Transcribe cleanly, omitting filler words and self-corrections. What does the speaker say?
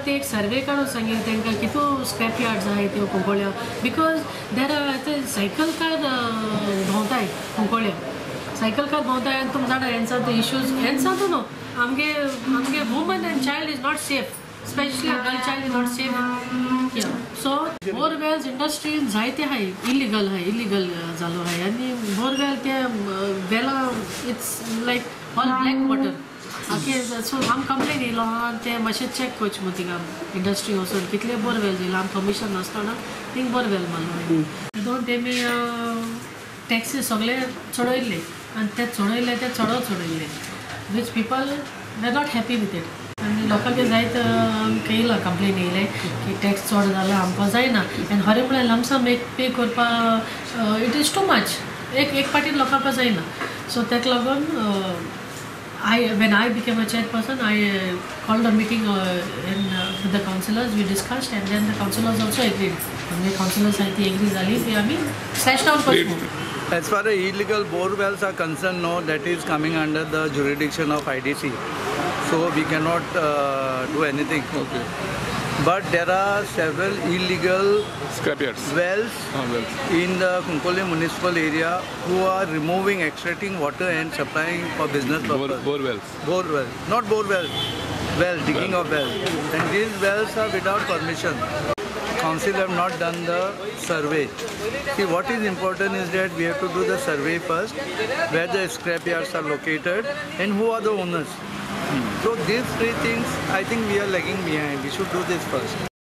ते एक सर्वे काडून सांगी तांकां कितू स्क्रॅप यार्ड्स आहाय त्यो कुंकळ्या, because there are आतां cycle car भोंवताय Cuncolim, cycle car भोंवताय आनी तुमी जाणा हेंचा ते इश्यूज हेंचा न्हू आमगे आमगे woman and child is not safe, specially girl child is not safe. So borewells इंडस्ट्रीन जायते आहाय इलिगल आहाय, इलिगल जालो आहाय आनी बोरवेल ते वेला it's like all black water. Okay, so आम कंप्लेन येयलो आहा ते मातशें चॅक करचें म्हूण थिंगा इंडस्ट्री वचून कितले बोरवेल येयला, आम परमिशन नासतना थिंग बोरवेल मारलो. दोन तेमी टॅक्सी सगळे चडयल्ले आनी ते चडयल्ले ते चडत चडयल्ले which people they not happy with it. आनी लोकांक जायत आमकां येयला कंप्लेन येयले की टॅक्स चड जाला आमकां जायना आनी खरें म्हळ्यार लमसम एक पे करपाक it is too much, एक एक पाटीन लोकांक जायना. सो ताका लागून when I became a chairperson, I called a meeting with the councillors. We discussed, and then the councillors also agreed. The councillors I think agreed. Ali, we slashed down first. As far as illegal bore wells are concerned, no, that is coming under the jurisdiction of IDC, so we cannot do anything. Okay. But there are several illegal scrapyards wells in the Cuncolim municipal area who are removing, extracting water and supplying for business purpose. Bore wells. Bore wells, not bore wells, well, digging of wells. And these wells are without permission. Council have not done the survey. See, what is important is that we have to do the survey first, where the scrapyards are located and who are the owners. So these three things, I think we are lagging behind. We should do this first.